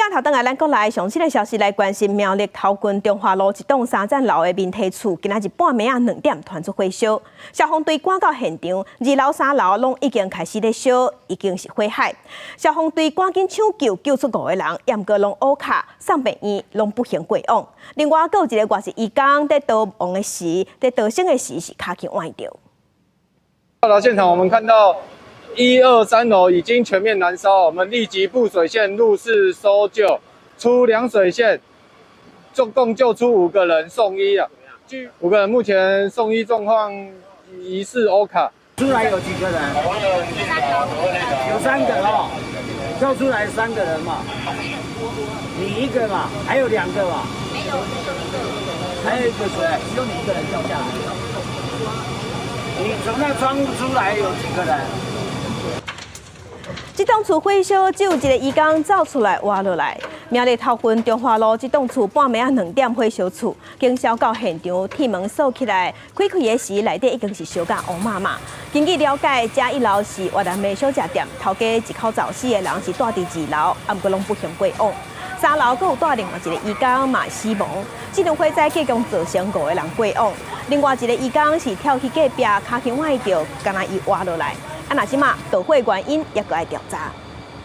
鏡頭轉來咱國內上新的消息來關心苗栗頭份中華路一棟三層樓的面梯厝，今仔日半暝仔2點傳出火燒，消防隊趕到現場，二樓、三樓攏已經開始咧燒，已經是火海。消防隊趕緊搶救，救出五個人，毋過攏烏卡送病院，攏不幸過往。另外，閣有一個外籍移工佇逃亡的時，佇逃生的時是跤鉗崴著。到達現場，我們看到一二三樓已經全面燃燒，我們立即布水線入室搜救，出兩水線，總共救出五個人送醫啊。據五個人目前送醫狀況疑似歐卡。出來有幾個人？有三個哦，救出來三個人嘛，你一個嘛，還有兩個嘛？沒有，還有一個誰？只有你一個人掉下來。你從那窗戶出來有幾個人？這棟厝火燒，只有一個移工走出來活落來。苗栗頭份中華路這棟厝半暝仔兩點火燒厝，警消到現場，鐵門鎖起來，開開的時內底已經是燒甲烏麻麻。根據了解，這一樓是越南的小食店，頭家一口走四個人是蹛佇二樓，毋過攏不幸過往。三樓閣有蹛另外一個移工嘛死亡，這場火災計共造成五個人過往。另外一個移工是跳去隔壁，跤鉗崴著，敢若伊活落來。啊，若這馬導火原因猶閣愛調查。